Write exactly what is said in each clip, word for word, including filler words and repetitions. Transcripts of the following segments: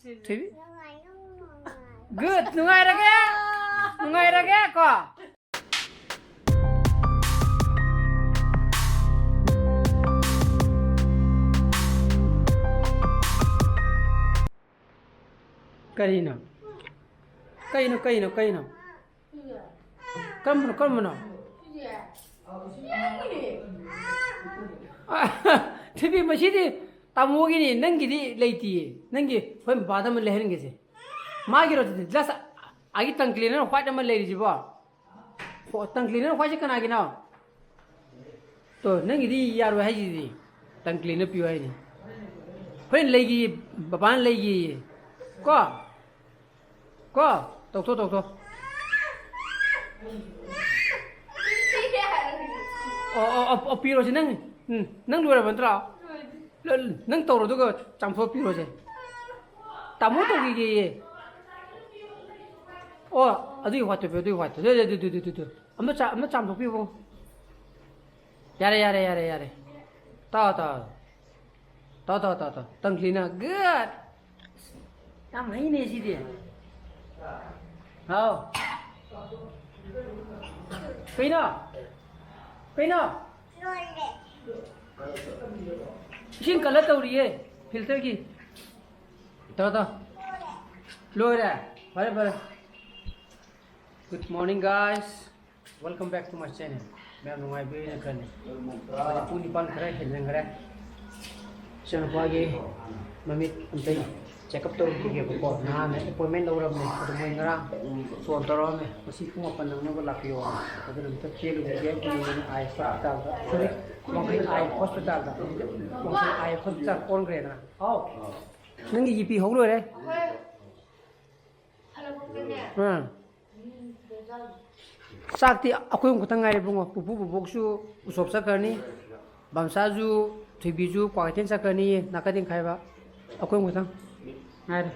ꯊꯣꯏꯕꯤ꯫ ꯒꯨꯗ, ꯅꯨꯡꯉꯥꯏꯔꯒꯦ? ꯅꯨꯡꯉꯥꯏꯔꯒꯦ ꯀꯣ? ꯀꯔꯤꯅꯣ? ꯀꯩꯅꯣ, ꯀꯩꯅꯣ, ꯀꯩꯅꯣ? ꯀꯔꯝꯕꯅꯣ, ꯀꯔꯝꯕꯅꯣ? ꯊꯣꯏꯕꯤ, ꯃꯁꯤꯗꯤ ꯇꯥꯃꯣꯒꯤꯅꯤ, ꯅꯪꯒꯤꯗꯤ ꯂꯩꯇꯤꯌꯦ꯫ ꯅꯪꯒꯤ ꯍꯣꯏ ꯕꯕꯥꯗ ꯑꯃ ꯂꯩꯍꯟꯒꯦꯁꯦ꯫ ꯃꯥꯒꯤꯔꯣ ꯑꯗꯨꯗꯤ? ꯖꯁ ꯑꯩꯒꯤ ꯇꯪꯀ꯭ꯂꯤꯅꯔ ꯋꯥꯏꯠ ꯑꯃ ꯂꯩꯔꯤꯁꯤꯕꯣ? ꯍꯣ, ꯇꯪꯀ꯭ꯂꯤꯅꯔ ꯋꯥꯏꯠꯁꯦ ꯀꯅꯥꯒꯤꯅꯣ? ꯇꯣ, ꯅꯪꯒꯤꯗꯤ ꯌꯥꯔꯣꯏ ꯍꯥꯏꯁꯤꯗꯤ꯫ ꯇꯪꯀ꯭ꯂꯤꯅꯔ ꯄꯤꯌꯨ ꯍꯥꯏꯅꯤ꯫ ꯍꯣꯔꯦꯟ ꯂꯩꯒꯦꯌꯦ, ꯕꯕꯥꯅ ꯂꯩꯒꯦꯌꯦ꯫ ꯀꯣ? ꯀꯣ? ꯇꯧꯊꯣꯛ, ꯇꯧꯊꯣꯛ꯫ ꯑꯣ, ꯑꯣ, ꯑꯣ, ꯑꯣ, ꯄꯤꯔꯣꯁꯦ ꯅꯪ꯫ ꯎꯝ, ꯅꯪ ꯂꯣꯏꯔꯕ ꯅꯠꯇ꯭ꯔꯣ? ꯂꯣꯏ-, ꯅꯪ ꯇꯧꯔꯣ, ꯑꯗꯨꯒ ꯆꯥꯝꯊꯣꯛ ꯄꯤꯔꯣꯁꯦ꯫ ꯇꯥꯃꯣ ꯇꯧꯈꯤꯒꯦꯌꯦ꯫ ꯑꯣ, ꯑꯗꯨꯒꯤ ꯋꯥꯠꯇꯣ ꯄꯤꯌꯨ, ꯑꯗꯨꯒꯤ ꯋꯥꯠꯇꯣ꯫ ꯑꯗꯨ, ꯑꯗꯨ, ꯑꯗꯨ, ꯑꯗꯨ, ꯑꯗꯨ, ꯑꯗꯨ꯫ ꯑꯃ ꯆꯥ-, ꯑꯃ ꯆꯥꯝꯊꯣꯛꯄꯤꯌꯨ, ꯏꯕꯨꯡꯉꯣ꯫ ꯌꯥꯔꯦ, ꯌꯥꯔꯦ, ꯌꯥꯔꯦ, ꯌꯥꯔꯦ꯫ ꯇꯥꯎ, ꯇꯥꯎ꯫ ꯇꯥꯎ, ꯇꯥꯎ, ꯇꯥꯎ, ꯇꯥꯎ꯫ ꯇꯪꯈ꯭ꯂꯤꯅ꯫ ꯒꯨꯗ꯫ ꯌꯥꯝ ꯍꯩꯅꯦ ꯁꯤꯗꯤ꯫ ꯍꯥꯎ꯫ ꯀꯩꯅꯣ? ꯀꯩꯅꯣ? ꯏꯁꯤꯡ ꯀꯂꯔ ꯇꯧꯔꯤꯌꯦ, ꯐꯤꯜꯇꯔꯒꯤ꯫ ꯇꯥꯎ, ꯇꯥꯎ꯫ ꯂꯣꯏꯔꯦ? ꯐꯔꯦ, ꯐꯔꯦ꯫ Good morning, guys. Welcome back to my channel. ꯃꯌꯥꯝ ꯅꯨꯡꯉꯥꯏꯕꯤꯔꯤꯅ ꯈꯜꯂꯤ꯫ ꯍꯧꯖꯤꯛ ꯄꯨꯡ ꯅꯤꯄꯥꯟ ꯈꯔ ꯍꯦꯟꯖꯤꯟꯈ꯭ꯔꯦ꯫ ꯏꯆꯥꯅꯨꯄꯥꯒꯤ ꯃꯃꯤꯠ ꯑꯝꯇ check up ꯇꯧꯔꯨꯈꯤꯒꯦꯕꯀꯣ꯫ ꯅꯍꯥꯟꯅ appointment ꯂꯧꯔꯕꯅꯦ꯫ ꯑꯗꯣ ꯃꯣꯏ ꯉꯔꯥꯡ phone ꯇꯧꯔꯛꯑꯝꯃꯦ꯫ ꯉꯁꯤ ꯄꯨꯡ ꯃꯥꯄꯟ ꯅꯪꯅꯕ ꯂꯥꯛꯄꯤꯌꯣ꯫ ꯑꯗꯨꯅ ꯑꯝꯇ ꯆꯦꯜꯂꯨꯈꯤꯒꯦ꯫ ꯄꯨꯡ ꯃꯔꯤ eye hospitalꯗ꯫ Sorry, ꯋꯥꯡꯈꯩ eye hospitalꯗ꯫ ꯋꯥꯡꯈꯩ eye hospital ꯑꯣꯟꯈ꯭ꯔꯦꯗꯅ꯫ ꯍꯥꯎ꯫ ꯅꯪꯒꯤ ꯖꯤꯄꯤ ꯍꯧ ꯂꯣꯏꯔꯦ꯫ ꯑꯥ꯫ ꯆꯥꯛꯇꯤ ꯑꯩꯈꯣꯏ ꯑꯍꯨꯝ ꯈꯛꯇꯪ ꯉꯥꯏꯔꯦ ꯏꯕꯨꯡꯉꯣ꯫ ꯄꯨꯄꯨ ꯕꯨꯕꯣꯛꯁꯨ ꯎꯁꯣꯞ ꯆꯠꯈ꯭ꯔꯅꯤ꯫ ꯕꯝꯁꯥꯁꯨ, ꯊꯣꯏꯕꯤꯁꯨ ꯀ꯭ꯋꯥꯀꯩꯊꯦꯜ ꯆꯠꯈ꯭ꯔꯅꯤ, ꯅꯥꯀꯩꯊꯦꯜ ꯈꯥꯏꯕ꯫ ꯑꯩꯈꯣꯏ ꯑꯍꯨꯝ ꯈꯛꯇꯪ ꯉꯥꯏꯔꯦ꯫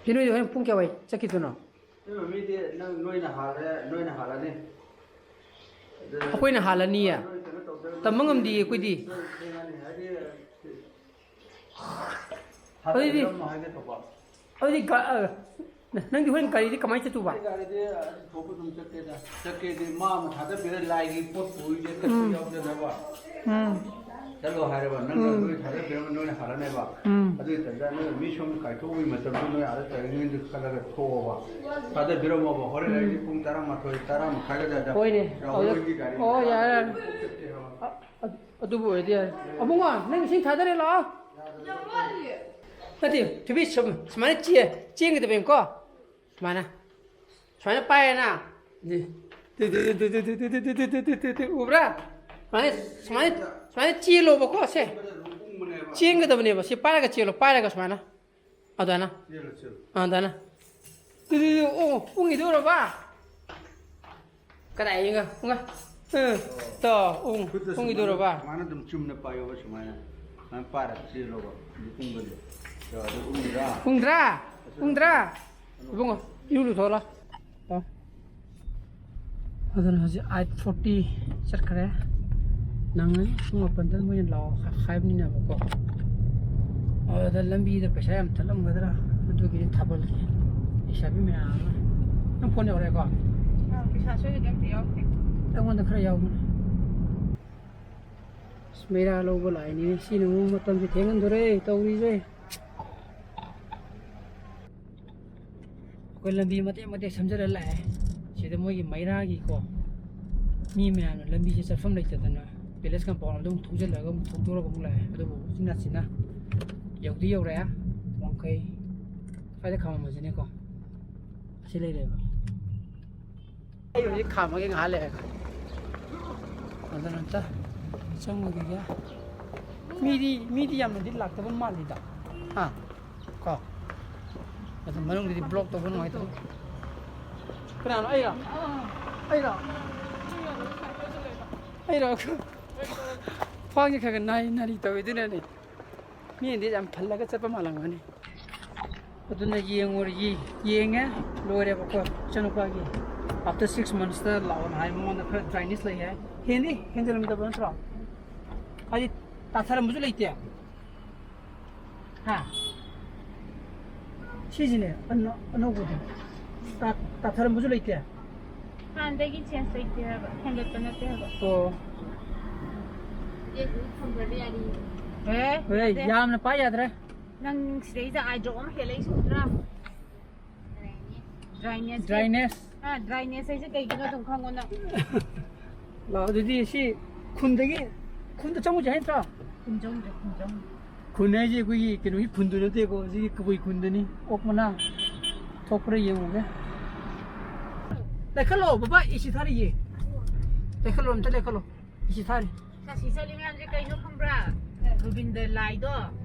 ꯁꯤ ꯅꯣꯏꯗꯤ ꯍꯣꯔꯦꯟ ꯄꯨꯡ ꯀꯌꯥꯋꯥꯏ ꯆꯠꯈꯤꯗꯣꯏꯅꯣ? ꯃꯤꯗꯤ ꯅꯪ, ꯅꯣꯏꯅ ꯍꯥꯜꯂꯦ, ꯅꯣꯏꯅ ꯍꯥꯜꯂꯅꯤ꯫ ꯑꯗꯨ ꯑꯩꯈꯣꯏꯅ ꯍꯥꯜꯂꯅꯤꯌꯦ? ꯅꯣꯏ ꯀꯩꯅꯣ ꯇꯧꯗ꯭ꯔꯒꯗꯤ ꯇꯝꯕ ꯉꯝꯗꯤꯌꯦ ꯑꯩꯈꯣꯏꯗꯤ꯫ ꯅꯣꯏ ꯊꯦꯡꯉꯅꯤ ꯍꯥꯏꯗꯤ ꯑꯗꯨꯗꯤ ꯊꯥꯗꯕꯤꯔꯝꯃꯣ ꯍꯥꯏꯒꯦ ꯇꯧꯕ꯫ ꯑꯗꯨꯗꯤ ꯒꯥ-, ꯑ, ꯅꯪꯗꯤ ꯍꯣꯔꯦꯟ ꯒꯥꯔꯤꯗꯤ ꯀꯃꯥꯏꯅ ꯆꯠꯇꯣꯏꯕ? ꯑꯩ ꯒꯥꯔꯤꯗꯤ ꯑꯗꯨꯝ ꯊꯣꯛꯄ ꯑꯗꯨꯝ ꯆꯠꯀꯦꯗ꯫ ꯆꯠꯀꯦꯗꯤ ꯃꯥ ꯑꯃ ꯊꯥꯗꯕꯤꯔ ꯂꯥꯏꯒꯤ ꯄꯣꯠ ꯄꯨꯔꯤꯁꯦ ꯀꯩꯁꯨ ꯎꯝ꯫ ꯌꯥꯎꯗꯅꯕ꯫ ꯎꯝ꯫ ꯆꯠꯂꯣ ꯍꯥꯏꯔꯕ, ꯅꯪꯅ ꯎꯝ꯫ ꯂꯣꯏ ꯊꯥꯗꯕꯤꯔꯝꯃ ꯅꯣꯏꯅ ꯍꯜꯂꯅꯦꯕ꯫ ꯎꯝ꯫ ꯑꯗꯨ ꯑꯣꯏꯇꯥꯔꯗꯤ ꯅꯣꯏ ꯃꯤ ꯁꯣꯝ ꯀꯥꯏꯊꯣꯛꯄꯒꯤ ꯃꯇꯝꯗꯨ ꯅꯣꯏ ꯑꯥꯗ ꯇꯥꯏꯃꯤꯡꯗꯨ ꯈꯜꯂꯒ ꯊꯣꯛꯑꯣꯕ꯫ ꯊꯥꯗꯕꯤꯔꯝꯃꯣꯕ꯫ ꯍꯣꯔꯦꯟ ꯎꯝ꯫ ꯑꯩꯗꯤ ꯄꯨꯡ ꯇꯔꯥ ꯃꯥꯊꯣꯏ, ꯇꯔꯥ ꯃꯈꯥꯏ ꯑꯗꯨꯋꯥꯏꯗ ꯑꯣꯏꯅꯦ꯫ ꯔꯥꯍꯨꯜ ꯑꯗꯨ-, ꯍꯣꯏꯒꯤ ꯒꯥꯔꯤ ꯑꯣ, ꯌꯥꯔꯦ, ꯌꯥꯔꯦ꯫ ꯆꯠꯀꯦ ꯍꯥꯏꯕ꯫ ꯑ-, ꯑꯗꯨꯕꯨ ꯑꯣꯏꯔꯗꯤ ꯌꯥꯔꯦ꯫ ꯑꯕꯨꯡꯉꯣ, ꯅꯪ ꯏꯁꯤꯡ ꯊꯥꯗꯔꯦ ꯂꯥꯛꯑꯣ꯫ ꯅꯠꯇꯦ, ꯊꯣꯏꯕꯤ, ꯁꯨꯝ-, ꯁꯨꯃꯥꯏꯅ ꯆꯦ-, ꯆꯦꯟꯒꯗꯕꯅꯤꯀꯣ꯫ ꯁꯨꯃꯥꯏꯅ꯫ ꯁꯨꯃꯥꯏꯅ ꯄꯥꯏꯔꯦꯅ꯫ ꯎꯕ꯭ꯔꯥ? ꯁꯨꯃꯥꯏꯅ, ꯁꯨꯃꯥꯏꯅ, ꯁꯨꯃꯥꯏꯅ ꯆꯦꯜꯂꯣꯕꯀꯣ, ꯁꯦ꯫ ꯆꯦꯟꯒꯗꯕꯅꯦꯕ꯫ ꯁꯤ ꯄꯥꯏꯔꯒ ꯆꯦꯜꯂꯣ, ꯄꯥꯏꯔꯒ ꯁꯨꯃꯥꯏꯅ꯫ ꯑꯗꯨꯃꯥꯏꯅ꯫ ꯆꯦꯜꯂꯣ, ꯆꯦꯜꯂꯣ꯫ ꯑꯗꯨꯃꯥꯏꯅ꯫ ꯇꯨ, ꯇꯨ, ꯇꯨ, ꯑꯣ, ꯎꯪꯈꯤꯗꯣꯔꯕ? ꯀꯗꯥꯏ ꯌꯦꯡꯉ? ꯎꯪꯉ꯫ ꯎꯝ꯫ ꯇꯣ, ꯎꯪ, ꯈꯨꯠꯇ ꯁꯨꯃꯥꯏꯅ, ꯎꯪꯈꯤꯗꯣꯔꯕ? ꯁꯨꯃꯥꯏꯅ ꯑꯗꯨꯝ ꯆꯨꯝꯅ ꯄꯥꯏꯌꯣꯕ, ꯁꯨꯃꯥꯏꯅ꯫ ꯁꯨꯃꯥꯏꯅ ꯄꯥꯏꯔꯒ ꯆꯦꯜꯂꯣꯕ꯫ ꯑꯗꯨ ꯎꯪꯕꯗꯣ꯫ ꯇꯣ, ꯑꯗꯨ ꯎꯪꯗ꯭ꯔꯥ? ꯎꯪꯗ꯭ꯔꯥ? ꯎꯪꯗ꯭ꯔꯥ? ꯏꯕꯨꯡꯉꯣ, ꯏꯔꯨ ꯂꯨꯊꯣꯛꯍꯜꯂꯣ꯫ ꯇꯣ꯫ ꯑꯗꯨꯅ ꯍꯧꯖꯤꯛ eight forty ꯆꯠꯈ꯭ꯔꯦ꯫ ꯅꯪꯅ ꯄꯨꯡ ꯃꯥꯄꯟꯗ ꯃꯣꯏꯅ ꯂꯥꯛꯑꯣ ꯍꯥꯏꯕꯅꯤꯅꯕꯀꯣ꯫ ꯑꯗꯨꯗ ꯂꯝꯕꯤꯗ ꯄꯩꯁꯥ ꯌꯥꯝ ꯊꯠꯂꯝꯒꯗ꯭ꯔꯥ? ꯑꯗꯨꯒꯤ ꯊꯥꯕꯜꯒꯤ ꯂꯩꯁꯥꯕꯤ ꯃꯌꯥꯝ ꯑꯃ꯫ ꯅꯪ ꯐꯣꯟ ꯌꯧꯔꯛꯑꯦꯀꯣ? ꯑꯥ, ꯄꯩꯁꯥ ꯁꯣꯏꯗꯗꯤ ꯑꯝꯇ ꯌꯥꯎꯗꯦ꯫ ꯑꯩꯉꯣꯟꯗ ꯈꯔ ꯌꯥꯎꯕꯅꯦ꯫ ꯑꯁ, ꯃꯩꯔꯥ ꯂꯧꯕ ꯂꯥꯛꯏꯅꯦ꯫ ꯁꯤꯅ ꯑꯃꯨꯛ ꯃꯇꯝꯁꯦ ꯊꯦꯡꯍꯟꯗꯣꯔꯦ ꯇꯧꯔꯤꯁꯦ꯫ ꯑꯩꯈꯣꯏ ꯂꯝꯕꯤ ꯃꯇꯦꯛ ꯃꯇꯦꯛ ꯁꯦꯝꯖꯤꯜꯂ ꯂꯥꯛꯑꯦ꯫ ꯁꯤꯗ ꯃꯣꯏꯒꯤ ꯃꯩꯔꯥꯒꯤꯀꯣ, ꯃꯤ ꯃꯌꯥꯝꯅ ꯂꯝꯕꯤꯁꯦ ꯆꯠꯐꯝ ꯂꯩꯇꯗꯅ palace compound ꯑꯗꯨꯝ ꯊꯧꯖꯤꯜꯂꯒ ꯑꯃꯨꯛ ꯊꯧꯗꯣꯔꯒ ꯑꯃꯨꯛ ꯂꯥꯛꯑꯦ꯫ ꯑꯗꯨꯕꯨ ꯎꯆꯤꯟ ꯅꯥꯆꯤꯟꯅ ꯌꯧꯗꯤ ꯌꯧꯔꯛꯑꯦ꯫ ꯋꯥꯡꯈꯩ ꯁ꯭ꯋꯥꯏꯗ ꯈꯥꯝꯃꯝꯃꯁꯤꯅꯦꯀꯣ꯫ ꯑꯁꯤ ꯂꯩꯔꯦꯕ꯫ ꯑꯩ ꯍꯧꯖꯤꯛ ꯈꯥꯝꯃꯒꯦ ꯉꯥꯏꯍꯥꯛ ꯂꯩꯔꯒ꯫ ꯑꯗꯨꯅ ꯑꯝꯇ ꯆꯪꯉꯨꯈꯤꯒꯦ꯫ ꯃꯤꯗꯤ, ꯃꯤꯗꯤ ꯌꯥꯝꯅꯗꯤ ꯂꯥꯛꯇꯕ ꯃꯥꯜꯂꯤꯗ꯫ ꯍꯥ? ꯀꯣ? ꯑꯗꯨ ꯃꯅꯨꯡꯗꯗꯤ block ꯇꯧꯕ ꯅꯨꯡꯉꯥꯏꯇꯕ꯫ ꯀꯅꯥꯅꯣ? ꯑꯩꯔꯣ? ꯑꯩꯔꯣ? ꯑꯩꯔꯣ? ꯈ꯭ꯋꯥꯡꯁꯦ ꯈꯔ ꯈꯔ ꯅꯥꯔꯤ ꯅꯥꯔꯤ ꯇꯧꯋꯦ, ꯑꯗꯨꯅꯅꯦ꯫ ꯃꯤꯅꯗꯤ ꯌꯥꯝ ꯐꯜꯂꯒ ꯆꯠꯄ ꯃꯥꯜꯂꯝꯒꯅꯤ꯫ ꯑꯗꯨꯅ ꯌꯦꯡꯉꯨꯔ-, ꯌꯦ-, ꯌꯦꯡꯉꯦ, ꯂꯣꯏꯔꯦꯕꯀꯣ꯫ ꯏꯆꯥꯅꯨꯄꯥꯒꯤ after six months ꯇ ꯂꯥꯛꯑꯣꯅ ꯍꯥꯏ, ꯃꯉꯣꯟꯗ ꯈꯔ dryness ꯂꯩ ꯍꯥꯏ꯫ ꯍꯦꯟꯗꯤ ꯍꯦꯟꯖꯜꯂꯝꯗꯕ ꯅꯠꯇ꯭ꯔꯣ? ꯍꯥꯏꯗꯤ ꯇꯥꯊꯔꯝꯕꯁꯨ ꯂꯩꯇꯦ꯫ ꯍꯥ? ꯁꯤꯁꯤꯅꯦ ꯑꯅ- ꯑꯅꯧꯕꯗꯤ꯫ ꯇꯥ- ꯇꯥꯊꯔꯝꯕꯁꯨ ꯂꯩꯇꯦ꯫ ꯍꯥꯟꯅꯗꯒꯤ ꯆꯦꯟꯖ ꯂꯩꯇꯦ ꯍꯥꯏꯕ, ꯍꯦꯟꯒꯠꯄ ꯅꯠꯇꯦ ꯍꯥꯏꯕ꯫ ꯑꯣ꯫ ꯑꯦ, ꯍꯣꯏ, ꯌꯥꯗꯦ꯫ ꯌꯥꯝꯅ ꯄꯥꯏ ꯌꯥꯗ꯭ꯔꯦ꯫ ꯅꯪ ꯁꯤꯗꯩꯗ ꯑꯥꯏ ꯗ꯭ꯔꯣꯞ ꯑꯃ ꯍꯦꯜꯂꯛꯏꯁꯦ ꯎꯗ꯭ꯔꯥ? ꯗ꯭ꯔꯥꯏꯅꯦꯁ꯫ ꯗ꯭ꯔꯥꯏꯅꯦꯁ꯫ ꯑꯥ, ꯗ꯭ꯔꯥꯏꯅꯦꯁ ꯍꯥꯏꯁꯦ ꯀꯩꯒꯤꯅꯣ ꯑꯗꯨꯝ ꯈꯪꯉꯣ ꯅꯪ꯫ ꯂꯥꯛꯑꯣ, ꯑꯗꯨꯗꯤ ꯁꯤ ꯈꯨꯟꯗꯒꯤ, ꯈꯨꯟꯗ ꯆꯪꯉꯨꯁꯦ ꯍꯥꯏ ꯅꯠꯇ꯭ꯔꯣ? ꯈꯨꯟꯖꯧꯗ, ꯈꯨꯟꯖꯧ꯫ ꯈꯨꯟ ꯍꯥꯏꯁꯦ ꯑꯩꯈꯣꯏꯒꯤ ꯀꯩꯅꯣꯒꯤ ꯈꯨꯟꯗꯨ ꯅꯠꯇꯦꯀꯣ, ꯁꯤꯒꯤ ꯀꯕꯨꯏ ꯈꯨꯟꯗꯅꯤ꯫ ꯑꯣꯛ ꯃꯅꯥ ꯊꯣꯛꯄ꯭ꯔꯥ ꯌꯦꯡꯉꯨꯒꯦ꯫ ꯂꯩꯈꯠꯂꯣ ꯕꯕꯥ, ꯏꯁꯤ ꯊꯥꯔꯤꯌꯦ꯫ ꯂꯩꯈꯠꯂꯣ, ꯑꯝꯇ ꯂꯩꯈꯠꯂꯣ꯫ ꯏꯁꯤ ꯊꯥꯔꯤ꯫ ꯉꯁꯤ ꯆꯠꯂꯤ ꯃꯌꯥꯝꯁꯦ ꯀꯩꯅꯣ ꯈꯪꯕ꯭ꯔꯥ? ꯒꯣꯕꯤꯟꯗ ꯂꯥꯏꯗꯣ,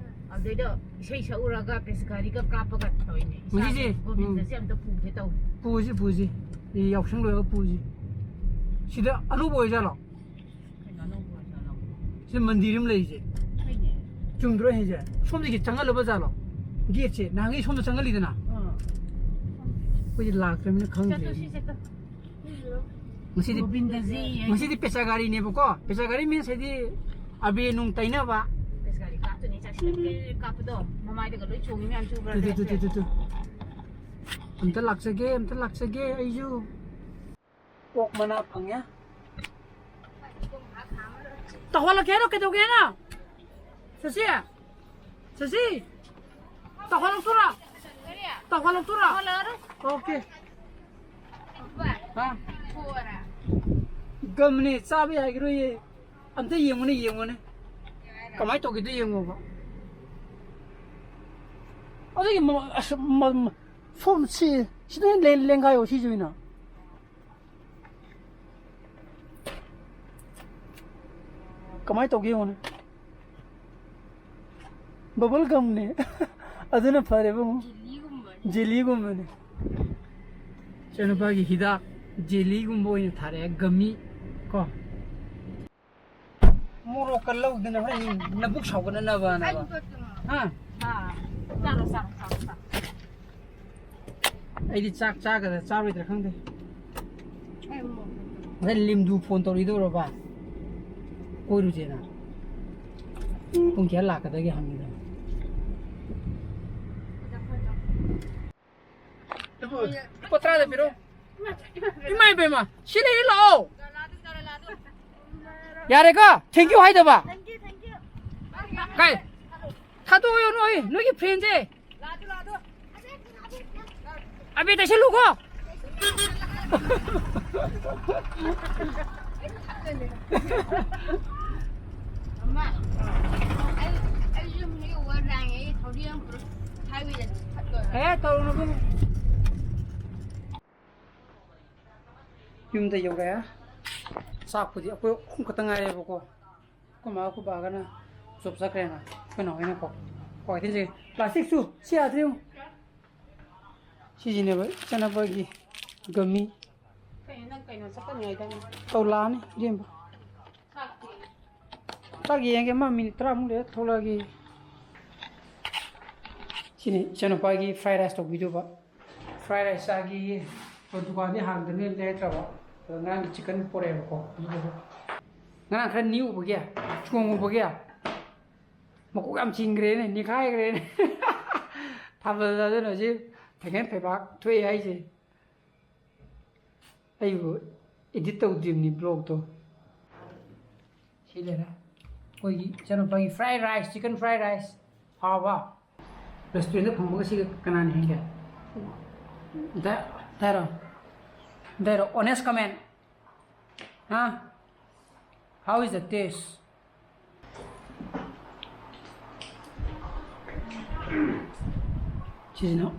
ꯑꯗꯨꯗꯩꯗ ꯏꯁꯩ ꯁꯛꯎꯔꯒ ꯄꯦꯁꯀꯥꯔꯤꯒ ꯀꯥꯞꯄꯒ ꯇꯧꯔꯤꯅꯦ꯫ ꯏꯁꯥꯁꯦ ꯃꯁꯤꯁꯦ, ꯒꯣꯕꯤꯟꯗꯁꯦ ꯎꯝ꯫ ꯑꯝꯇ ꯄꯨꯒꯦ ꯇꯧꯅꯤ꯫ ꯄꯨꯁꯤ, ꯄꯨꯁꯤ꯫ ꯌꯥꯎꯁꯪ ꯂꯣꯏꯔꯒ ꯄꯨꯁꯤ꯫ ꯁꯤꯗ ꯑꯅꯧꯕ ꯑꯣꯏꯖꯥꯠꯂꯣ? ꯀꯩꯅꯣ ꯑꯅꯧꯕ ꯑꯣꯏꯖꯥꯠꯂꯣ? ꯁꯤ ꯃꯟꯗꯤꯔ ꯑꯃ ꯂꯩꯔꯤꯁꯦ꯫ ꯍꯣꯏꯅꯦ꯫ ꯆꯨꯝꯗ꯭ꯔꯣ ꯍꯥꯏꯁꯦ? ꯁꯣꯝꯗꯒꯤ ꯆꯪꯍꯜꯂꯕ ꯖꯥꯠꯂꯣ? ꯒꯦꯠꯁꯦ ꯅꯍꯥꯟꯒꯩ ꯁꯣꯝꯗ ꯆꯪꯍꯜꯂꯤꯗꯅ꯫ ꯑꯥ꯫ ꯑꯩꯈꯣꯏꯗꯤ ꯂꯥꯛꯇ꯭ꯔꯕꯅꯤꯅ ꯈꯪꯗ꯭ꯔꯦ꯫ ꯆꯠꯇꯣ, ꯁꯤ ꯆꯠꯇꯣ꯫ ꯉꯁꯤꯗꯤ, ꯒꯣꯕꯤꯟꯗꯖꯤ ꯍꯥꯏ꯫ ꯉꯁꯤꯗꯤ ꯄꯦꯆꯥ ꯒꯥꯔꯤꯅꯦꯕꯀꯣ꯫ ꯄꯦꯆꯥ ꯒꯥꯔꯤ means ꯍꯥꯏꯗꯤ ꯑꯕꯦꯔ ꯅꯨꯡ ꯇꯩꯅꯕ꯫ ꯄꯦꯁꯀꯥꯔꯤ ꯀꯥꯞꯇꯣꯏꯅꯦ, ꯆꯥꯛꯁꯤ ꯀꯥꯞꯄꯗꯣ ꯃꯃꯥꯏꯗꯒ ꯂꯣꯏ ꯆꯣꯡꯉꯤ ꯃꯌꯥꯝꯁꯦ ꯎꯕ꯭ꯔꯥ? Two, two, two, two, two, two. ꯑꯝꯇ ꯂꯥꯛꯆꯒꯦ, ꯑꯝꯇ ꯂꯥꯛꯆꯒꯦ ꯑꯩꯁꯨ꯫ ꯑꯣꯛ ꯃꯅꯥ ꯐꯪꯉꯦ꯫ ꯇꯧꯍꯜꯂꯛꯀꯦ ꯍꯥꯏꯔꯣ? ꯀꯩꯗꯧꯒꯦ ꯍꯥꯏꯅꯣ? ꯁꯁꯤ? ꯁꯁꯤ? ꯇꯧꯍꯜꯂꯛꯇꯣꯏꯔꯣ? ꯇꯧꯍꯜꯂꯛꯇꯣꯏꯔꯣ? Okay꯫ ꯍꯥ? ꯒꯝꯅꯦ, ꯆꯥꯕ ꯌꯥꯒꯤꯔꯣꯏꯌꯦ꯫ ꯑꯝꯇ ꯌꯦꯡꯉꯨꯅꯦ, ꯌꯦꯡꯉꯨꯅꯦ꯫ ꯀꯃꯥꯏꯅ ꯇꯧꯒꯦꯗꯣ ꯌꯦꯡꯉꯣꯕ꯫ ꯑꯗꯨꯒꯤ ꯃ-, ꯑꯁ, ꯃ-, ꯃ-, ꯁꯣꯝ ꯁꯤ, ꯁꯤꯗ ꯍꯦꯟꯅ ꯂꯦꯡ-, ꯂꯦꯡꯒꯥꯏꯌꯣ ꯁꯤꯁꯨ ꯑꯣꯏꯅ꯫ ꯀꯃꯥꯏꯅ ꯇꯧꯒꯦ ꯌꯦꯡꯉꯨꯅꯦ꯫ Bubble gumꯅꯦ꯫ ꯑꯗꯨꯅ ꯐꯔꯦꯕ ꯑꯃꯨꯛ꯫ Jellyꯒꯨꯝꯕꯅꯦ꯫ Jellyꯒꯨꯝꯕꯅꯦ꯫ ꯏꯆꯥꯅꯨꯄꯥꯒꯤ ꯍꯤꯗꯥꯛ jellyꯒꯨꯝꯕ ꯑꯣꯏꯅ ꯊꯥꯔꯛꯑꯦ, gummy ꯀꯣ꯫ ꯃꯣꯔꯣꯛꯀ ꯂꯧꯗꯅ ꯍꯣꯔꯦꯟ ꯅꯕꯨꯛ ꯁꯥꯎꯒꯠꯅꯅꯕꯅ꯫ ꯍꯥ? ꯆꯥꯔꯣ, ꯆꯥꯔꯣ, ꯆꯥꯔꯣ, ꯆꯥꯔꯣ꯫ ꯑꯩꯗꯤ ꯆꯥꯛ ꯆꯥꯒꯗ꯭ꯔꯥ ꯆꯥꯔꯣꯏꯗ꯭ꯔꯥ ꯈꯪꯗꯦ꯫ ꯉꯁꯥꯏ ꯂꯤꯝꯗꯨ phone ꯇꯧꯔꯛꯏꯗꯧꯔꯕ? ꯀꯣꯏꯔꯨꯁꯦꯅ꯫ ꯄꯨꯡ ꯀꯌꯥ ꯂꯥꯛꯀꯗꯒꯦ ꯍꯪꯉꯤꯗꯣ꯫ ꯂꯨꯄꯥ ꯇꯔꯥꯗ ꯄꯤꯔꯣ꯫ ꯏꯃꯥ ꯏꯕꯦꯝꯃ, ꯁꯤ ꯂꯩꯔꯦ, ꯂꯥꯛꯑꯣ꯫ ꯌꯥꯔꯦꯀꯣ, thank you ꯍꯥꯏꯗꯕ꯫ ꯀꯥꯏ? ꯊꯥꯗꯣꯛꯑꯣ, ꯅꯣꯏ, ꯅꯣꯏꯒꯤ friendꯁꯦ꯫ ꯑꯕꯦ, ꯇꯩꯁꯜꯂꯨꯀꯣ꯫ ꯑꯃ, ꯑꯩ, ꯑꯩ ꯌꯨꯝꯗꯒꯤ ꯋꯥ ꯂꯥꯡꯉꯦ, ꯑꯩ ꯊꯧꯔꯤ ꯑꯃ ꯄꯨꯔꯛ-, highwayꯗ ꯆꯠꯇꯣꯏꯔꯣ? ꯑꯦ, ꯇꯧꯔꯨꯅꯨ, ꯏꯕꯨꯡꯉꯣ꯫ ꯌꯨꯝꯗ ꯌꯧꯔꯛꯑꯦ꯫ ꯆꯥꯛꯄꯨꯗꯤ ꯑꯩꯈꯣꯏ ꯑꯍꯨꯝ ꯈꯛꯇ ꯉꯥꯏꯔꯦꯕꯀꯣ꯫ ꯑꯩꯈꯣꯏ ꯃꯥ, ꯑꯩꯈꯣꯏ ꯕꯥꯒꯅ ꯖꯣꯕ ꯆꯠꯈ꯭ꯔꯦꯅ, ꯑꯩꯈꯣꯏ ꯅꯥꯎꯍꯣꯏꯅꯀꯣ꯫ ꯀ꯭ꯋꯥꯀꯩꯊꯦꯜ ꯆꯠꯈꯤ꯫ Plasticꯁꯨ ꯁꯤ ꯌꯥꯗ꯭ꯔꯦ ꯌꯦꯡꯉꯨ꯫ ꯁꯤꯁꯤꯅꯦꯕ ꯏꯆꯥꯅꯨꯄꯥꯒꯤ gummy꯫ ꯀꯩꯅꯣ, ꯅꯪ ꯀꯩꯅꯣ ꯆꯠꯀꯅꯤ ꯍꯥꯏꯗꯥꯏꯅꯦ? ꯑꯧ, ꯂꯥꯛꯑꯅꯤ, ꯏꯕꯦꯝꯃ꯫ ꯆꯥꯛꯇꯤ? ꯆꯥꯛ ꯌꯦꯡꯒꯦ, ꯃꯥ ꯃꯤꯅꯤꯠ ꯇꯔꯥꯃꯨꯛ ꯂꯩꯔ ꯊꯣꯛꯂꯛꯑꯒꯦ꯫ ꯁꯤꯅꯤ ꯏꯆꯥꯅꯨꯄꯥꯒꯤ fried rice ꯇꯧꯕꯤꯗꯧꯕ꯫ Fried rice ꯆꯥꯒꯦꯌꯦ꯫ ꯑꯗꯣ ꯗꯨꯀꯥꯟꯗꯤ ꯍꯥꯡꯗꯕꯅꯤꯅ ꯂꯩꯔꯛꯇ꯭ꯔꯕ꯫ ꯑꯗꯣ ꯉꯔꯥꯡꯒꯤ chicken ꯄꯣꯔꯛꯑꯦꯕꯀꯣ꯫ ꯑꯗꯨꯗꯨꯒ ꯉꯔꯥꯡ ꯈꯔ ꯅꯤꯛꯎꯕꯒꯤ, ꯆꯣꯡꯉꯨꯕꯒꯤ ꯃꯀꯣꯛ ꯌꯥꯝ ꯆꯤꯡꯈ꯭ꯔꯦꯅꯦ, ꯅꯤꯛꯈꯥꯏꯈ꯭ꯔꯦꯅꯦ꯫ ꯊꯥꯕꯜ ꯑꯗꯨꯅ ꯍꯧꯖꯤꯛ ꯊꯦꯡꯒꯟ ꯐꯩꯕꯥꯛ ꯊꯣꯛꯑꯦ ꯍꯥꯏꯁꯦ꯫ ꯑꯩꯕꯨ edit ꯇꯧꯗ꯭ꯔꯤꯕꯅꯤ vlogꯇꯣ꯫ ꯁꯤ ꯂꯩꯔꯦ꯫ ꯑꯩꯈꯣꯏꯒꯤ ꯏꯆꯥꯅꯨꯄꯥꯒꯤ fried rice, chicken fried rice꯫ ꯍꯥꯎꯕ? Restaurantꯗ ꯐꯪꯕꯒ ꯁꯤꯒ ꯀꯅꯥꯅ ꯍꯦꯟꯒꯦ? ꯗ-, ꯗꯥꯏꯔꯣ? ꯗꯥꯏꯔꯣ? Honest comment꯫ ꯍꯥ? How is the taste? ꯁꯤꯁꯤꯅ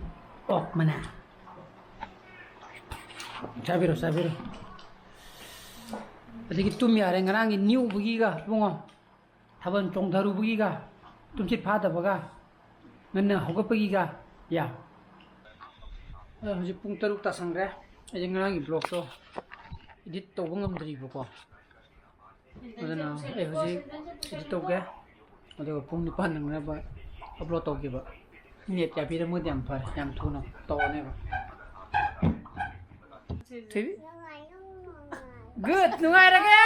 ꯑꯣꯛ ꯃꯅꯥ꯫ ꯆꯥꯕꯤꯔꯣ, ꯆꯥꯕꯤꯔꯣ꯫ ꯑꯗꯒꯤ ꯇꯨꯝ ꯌꯥꯔꯦ ꯉꯔꯥꯡꯒꯤ ꯅꯤꯛꯎꯕꯒꯤꯒ, ꯏꯕꯨꯡꯉꯣ꯫ ꯊꯥꯕꯜ ꯆꯣꯡꯊꯔꯨꯕꯒꯤꯒ, ꯇꯨꯝꯁꯤꯠ ꯐꯥꯗꯕꯒ, ꯉꯟꯅ ꯍꯧꯒꯠꯄꯒꯤꯒ, ꯌꯥ꯫ ꯑꯗꯣ ꯍꯧꯖꯤꯛ ꯄꯨꯡ ꯇꯔꯨꯛ ꯇꯥꯁꯟꯈ꯭ꯔꯦ꯫ ꯑꯩꯁꯦ ꯉꯔꯥꯡꯒꯤ vlogꯇꯣ edit ꯇꯧꯕ ꯉꯝꯗ꯭ꯔꯤꯕꯀꯣ꯫ ꯑꯗꯨꯅ ꯑꯩ ꯍꯧꯖꯤꯛ edit ꯇꯧꯒꯦ꯫ ꯑꯗꯨꯒ ꯄꯨꯡ ꯅꯤꯄꯥꯟ ꯅꯪꯅꯕ upload ꯇꯧꯒꯦꯕ꯫ Net ꯌꯥꯕꯤꯔꯝꯃꯒꯗꯤ ꯌꯥꯝ ꯐꯔꯦ, ꯌꯥꯝ ꯊꯨꯅ ꯇꯧꯔꯅꯦꯕ꯫ ꯊꯣꯏꯕꯤ? Good, ꯅꯨꯡꯉꯥꯏꯔꯒꯦ?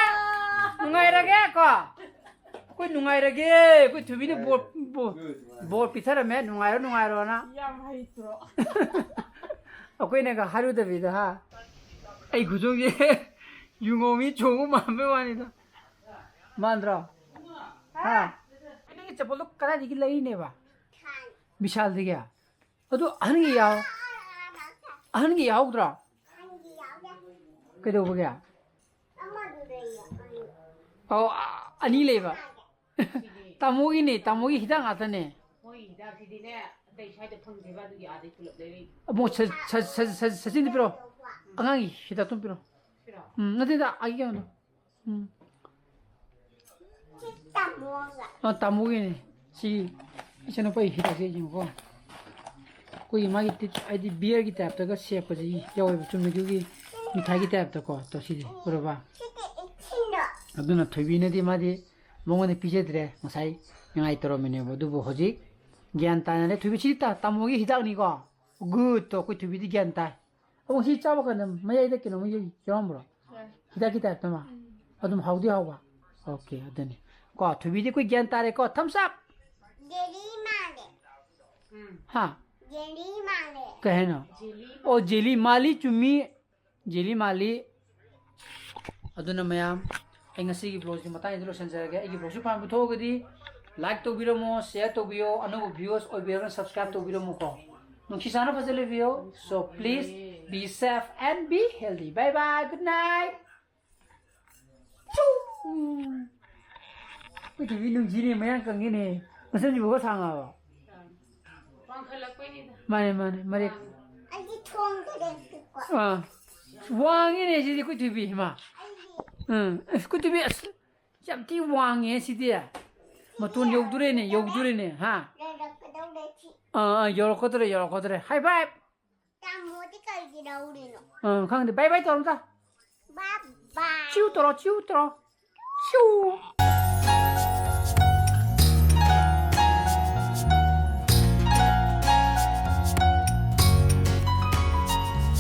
ꯅꯨꯡꯉꯥꯏꯔꯒꯦ ꯀꯣ? ꯑꯩꯈꯣꯏ ꯅꯨꯡꯉꯥꯏꯔꯒꯦ, ꯑꯩꯈꯣꯏ ꯊꯣꯏꯕꯤꯅ ꯕꯣꯔ, ꯕꯣꯔ, ꯕꯣꯔ ꯄꯤꯊꯔꯝꯃꯦ, ꯅꯨꯡꯉꯥꯏꯔꯣ, ꯅꯨꯡꯉꯥꯏꯔꯣꯅ꯫ ꯌꯥꯝ ꯍꯩꯇ꯭ꯔꯣ? ꯑꯩꯈꯣꯏꯅꯒ ꯍꯥꯏꯔꯨꯗꯕꯤꯗ, ꯍꯥ? ꯑꯩ ꯈꯨꯗꯣꯡꯁꯦ ꯌꯨꯉꯧ ꯃꯤ ꯆꯣꯡꯕ ꯃꯥꯟꯕꯩ ꯋꯥꯅꯤꯗ꯫ ꯃꯥꯟꯗ꯭ꯔꯣ? ꯍꯥ? ꯅꯪꯒꯤ ꯆꯄꯜꯗꯣ ꯀꯗꯥꯏꯗꯒꯤ ꯂꯩꯔꯤꯅꯦꯕ? ꯕꯤꯁꯥꯜꯗꯒꯤ? ꯑꯗꯨ ꯑꯍꯟꯒꯤ ꯌꯥꯎ-, ꯑꯍꯟꯒꯤ ꯌꯥꯎꯗ꯭ꯔꯣ? ꯀꯩꯗꯧꯕꯒꯤ? ꯑꯧ, ꯑ-, ꯑꯅꯤ ꯂꯩꯕ꯫ ꯇꯥꯃꯣꯒꯤꯅꯦ, ꯇꯥꯃꯣꯒꯤ ꯍꯤꯗꯥꯛ ꯉꯥꯛꯇꯅꯦ꯫ ꯃꯣꯏ ꯍꯤꯗꯥꯛꯁꯤꯗꯤꯅꯦ, ꯑꯇꯩ ꯁ꯭ꯋꯥꯏꯗ ꯐꯪꯗꯦꯕ, ꯑꯗꯨꯒꯤ ꯑꯥꯗꯩ ꯄꯨꯂꯞ ꯂꯩꯔꯛꯏ꯫ ꯑꯃꯨꯛ ꯁ-, ꯁ-, ꯁ-, ꯁ-, ꯁꯆꯤꯟꯗ ꯄꯤꯔꯛꯑꯣ꯫ ꯑꯉꯥꯡꯒꯤ ꯍꯤꯗꯥꯛꯇꯨꯝ ꯄꯤꯔꯛꯑꯣ꯫ ꯄꯤꯔꯛꯑꯣ? ꯎꯝ, ꯅꯠꯇꯦꯗ, ꯑꯩꯒꯤ ꯀꯩꯅꯣꯗꯣ꯫ ꯎꯝ꯫ ꯁꯤ ꯇꯥꯃꯣꯒ꯫ ꯑ, ꯇꯥꯃꯣꯒꯤꯅꯦ꯫ ꯁꯤ ꯏꯆꯟꯅꯨꯄꯥꯒꯤ ꯍꯤꯗꯥꯛꯁꯦ ꯌꯦꯡꯉꯨꯀꯣ꯫ ꯑꯩꯈꯣꯏꯒꯤ ꯃꯥꯒꯤ ꯇꯤꯠ-, ꯍꯥꯏꯗꯤ ꯕꯤꯌꯔꯒꯤ ꯇꯥꯏꯞꯇꯒ ꯁꯦꯞꯀꯁꯦ ꯌꯥꯎꯋꯦꯕ, ꯆꯨꯝꯅꯒꯤ ꯃꯤꯊꯥꯏꯒꯤ ꯇꯥꯏꯞꯇꯀꯣ꯫ ꯇꯧ ꯁꯤꯗꯤ, ꯎꯔꯕ? ꯁꯤꯗꯤ ꯏꯁꯤꯡꯗꯣ꯫ ꯑꯗꯨꯅ ꯊꯣꯏꯕꯤꯅꯗꯤ ꯃꯥꯗꯤ ꯃꯉꯣꯟꯗ ꯄꯤꯖꯗ꯭ꯔꯦ, ꯉꯁꯥꯏ ꯅꯤꯡꯉꯥꯏ ꯇꯧꯔꯝꯃꯤꯅꯦꯕ꯫ ꯑꯗꯨꯕꯨ ꯍꯧꯖꯤꯛ ꯒ꯭ꯌꯥꯟ ꯇꯥꯅꯔꯦ꯫ ꯊꯣꯏꯕꯤ, ꯁꯤꯗꯤ ꯇꯥ-, ꯇꯥꯃꯣꯒꯤ ꯍꯤꯗꯥꯛꯅꯤꯀꯣ꯫ ꯒꯨꯗꯇꯣ, ꯑꯩꯈꯣꯏ ꯊꯣꯏꯕꯤꯗꯤ ꯒ꯭ꯌꯥꯟ ꯇꯥꯏ꯫ ꯑꯃꯨꯛ ꯁꯤ ꯆꯥꯕ ꯀꯥꯟꯗ ꯃꯌꯥꯏꯗ ꯀꯩꯅꯣꯝꯃ ꯌꯥꯎ-, ꯌꯥꯎꯔꯝꯕ꯭ꯔꯣ? ꯍꯣꯏ꯫ ꯍꯤꯗꯥꯛꯀꯤ ꯇꯥꯏꯞꯇ ꯑꯃ? ꯎꯝ꯫ ꯑꯗꯨꯝ ꯍꯥꯎꯗꯤ ꯍꯥꯎꯕ? ꯑꯣꯀꯦ, ꯑꯗꯨꯅꯤ꯫ ꯀꯣ, ꯊꯣꯏꯕꯤꯗꯤ ꯑꯩꯈꯣꯏ ꯒ꯭ꯌꯥꯟ ꯇꯥꯔꯦꯀꯣ꯫ Thumbs up! ꯖꯦꯂꯤ ꯃꯥꯜꯂꯦ꯫ ꯎꯝ꯫ ꯍꯥ? ꯖꯦꯂꯤ ꯃꯥꯜꯂꯦ꯫ ꯀꯩ ꯍꯥꯏꯅꯣ? ꯖꯦꯂꯤ ꯑꯣ, ꯖꯦꯂꯤ ꯃꯥꯜꯂꯤ, ꯆꯨꯝꯃꯤ꯫ ꯖꯦꯂꯤ ꯃꯥꯜꯂꯤ꯫ ꯑꯗꯨꯅ ꯃꯌꯥꯝ, ꯑꯩ ꯉꯁꯤꯒꯤ vlogꯁꯤ ꯃꯇꯥꯡꯁꯤꯗ ꯂꯣꯏꯁꯤꯟꯖꯔꯒꯦ꯫ ꯑꯩꯒꯤ vlogꯁꯤ ꯄꯥꯝꯕ ꯊꯣꯛꯑꯒꯗꯤ like ꯇꯧꯕꯤꯔꯝꯃꯣ, share ꯇꯧꯕꯤꯌꯣ, ꯑꯅꯧꯕ viewers ꯑꯣꯏꯕꯤꯔꯒꯅ subscribe ꯇꯧꯕꯤꯔꯝꯃꯨꯀꯣ꯫ ꯅꯨꯡꯁꯤ ꯆꯥꯟꯅ ꯐꯖꯅ ꯂꯩꯕꯤꯌꯣ꯫ So please be safe and be healthy. Bye bye. Good night. ꯆꯨ! ꯑꯩꯈꯣꯏ ꯊꯣꯏꯕꯤ ꯅꯨꯡꯁꯤꯅꯦ, ꯃꯌꯥꯡ ꯀꯪꯉꯤꯅꯦ꯫ ꯃꯁꯝꯁꯤꯕꯨ ꯈꯔ ꯁꯥꯡꯉꯕ? ꯋꯥꯡꯈꯠꯂꯛꯄꯩꯅꯤꯗ꯫ ꯃꯥꯅꯦ, ꯃꯥꯅꯦ, ꯃꯔꯦꯛ꯫ ꯑꯩꯗꯤ ꯊꯣꯡꯗ ꯂꯩꯇꯦꯀꯣ꯫ ꯑꯥ꯫ ꯋꯥꯡꯉꯤꯅꯦ ꯁꯤꯗꯤ ꯑꯩꯈꯣꯏ ꯊꯣꯏꯕꯤ, ꯏꯃꯥ꯫ ꯑꯩꯗꯤ ꯎꯝ, ꯑꯁ, ꯑꯩꯈꯣꯏ ꯊꯣꯏꯕꯤ, ꯑꯁ, ꯌꯥꯝ ꯊꯤ ꯋꯥꯡꯉꯦ ꯁꯤꯗꯤ꯫ ꯃꯇꯣꯟ ꯌꯧꯗꯣꯔꯦꯅꯦ, ꯌꯧꯗꯣꯔꯦꯅꯦ, ꯍꯥ? ꯂꯩꯔꯛꯀꯗꯧꯔꯦ ꯁꯤ꯫ ꯑꯥ, ꯑꯥ, ꯌꯧꯔꯛꯀꯗꯧꯔꯦ, ꯌꯧꯔꯛꯀꯗꯧꯔꯦ꯫ High five! ꯇꯥꯃꯣꯗꯤ ꯀꯩꯒꯤ ꯂꯧꯔꯤꯅꯣ? ꯑꯥ, ꯈꯪꯗꯦ꯫ Bye bye ꯇꯧꯔꯣ ꯑꯝꯇ꯫ Bye bye꯫ ꯆꯤꯎ ꯇꯧꯔꯣ, ꯆꯤꯎ ꯇꯧꯔꯣ꯫ ꯆꯤꯎ꯫